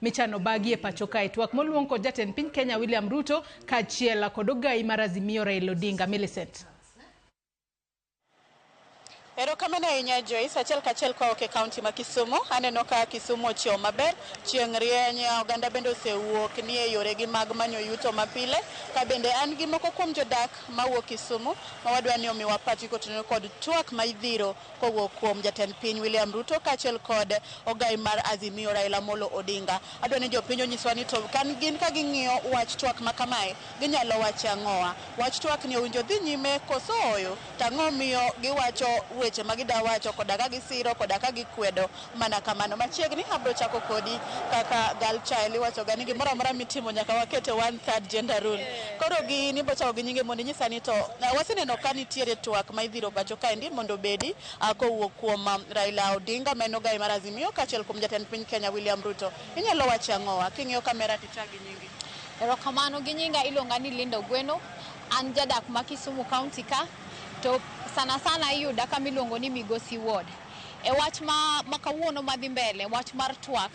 Michano bagi e pacho kae. Twak moluong kod jatend piny Kenya William Ruto kaachiel kod ogai mar Azimio Raila Odinga. Millicent. Erokamano ahinya, Joyce. Achiel kachiel kowuok e kaunti ma Kisumu. Aneno ka Kisumu ochiewo maber, chieng' rieny, oganda bende osewuok ni e yoregi mag manyo yuto mapile. Ka bende an gi moko kuom jodak mawuok Kisumu ma wadwa ni omiwa pachgi kotenore kod twak ma idhiro kowuok kuom jatend piny William Ruto kaachiel kod ogai mar Azimio Raila Amolo Odinga. Adwa ni jopiny onyiswa ni to kan gin ka ging'iyo wach twak ma kamae, ginyalo wacho ang'owa. Wach twak ni owinjo dhi nyime koso ooyo? To ang'o miyo giwacho weche ma gida wacho koda ka gisiro koda ka gikwedo mana kamano. Machiegni abiro chako kodi kaka girl child. Iwacho ga ni gimoro amora mitimo nyaka wakete one third gender rule. Koro gi in ibiro chako gi nyinge mondo inyisa ni to waseneno ka nitiere twak ma idhiro pacho kaendi mondo obedi kowuok kuom Raila Odinga ma en ogai mar Azimio kaachiel kuom jatend piny Kenya William Ruto. Inyalo wacho ang'owa? King'iyo kamera tichak gi nyingi. Erokamano, gi nyinga iluonga ni Linda Ogweno. An jadak ma Kisumu County ka, to sana sana iyuda kama iluongo ni Migosi Ward. E wach ma kawuono madhi mbele, wach mar twak,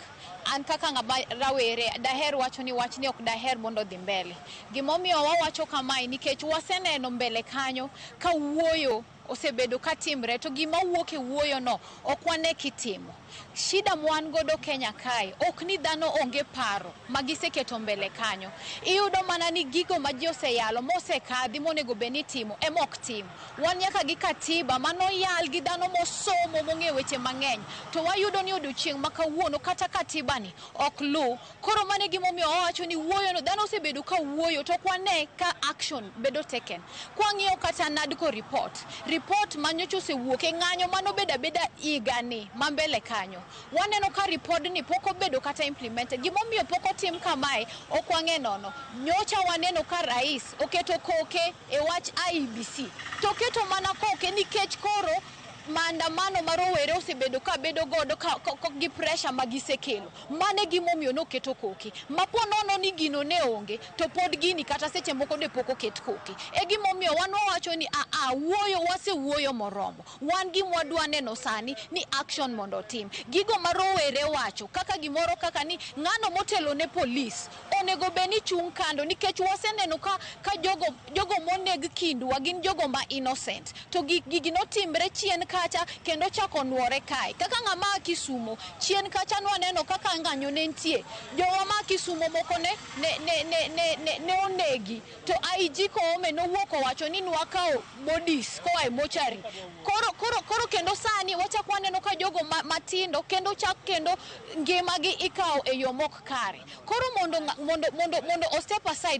an kaka ng'ama rawere daher wacho ni wachni ok daher mondo odhi mbele. Gimomiyo wawacho kamae nikech waseneno mbele kanyo ka wuoyo osebedo ka timre, to gima wuok e wuoyo no ok wane kitimo. Shida mwan godo Kenya kae ok ni dhano onge paro ma giseketo mbele kanyo. Iyudo mana ni gigo ma ji oseyalo mosekadhi monego bed ni itimo ema ok tim. Wan nyaka gi katiba manoyal gi dhano mosomo mong'eyo weche mang'eny, to wayudo ni odiochieng' ma kawuono kata katiba ni ok luw. Koro mano e gimomiyo wawacho ni wuoyo no, dhano osebedo ka wuoyo to ok wane ka action bedo taken. Kwang'iyo kata NADCO report, report manyocha osewuok e ng'anyo manobedo abeda higani ma mbele kanyo. Waneno ka ripodni pok obedo kata implemented. Gimomiyo pok otim kamae ok wang'e nono. Nyocha waneno ka rais oketo koke e wach IEBC. To oketo mana koke nikech koro maandamano ma rowere osebedo ka bedo godo ka gi pressure ma gisekelo. Mano e gimomiyo noketo koke. Ma po nono ni gino ne onge, to pod gini kata seche moko de pok oket koke. E gimomiyo wan wawacho ni aa, wuoyo wasewuoyo moromo. Wan gima wadwa neno sani ni action mondo otim. Gigo ma rowere wacho kaka gimoro kaka ni ng'ano motelo ne polis onego bed ni chung' kando, nikech waseneno ka jogo moneg kindwa gin jogo ma innocent. To gigi notimre chien kacha kendo chako nuore kae. Kaka ng'ama a Kisumo, chien kacha nwaneno kaka ng'anyo ne nitie. Jowa ma Kisumo moko ne onegi. To IG Koome nowuok owacho ni nwakawo bodies koa e mochari. Koro kendo sani wachako waneno ka jogo matindo kendo chak kendo ngimagi ikawo e yo mok kare. Koro mondo o step aside.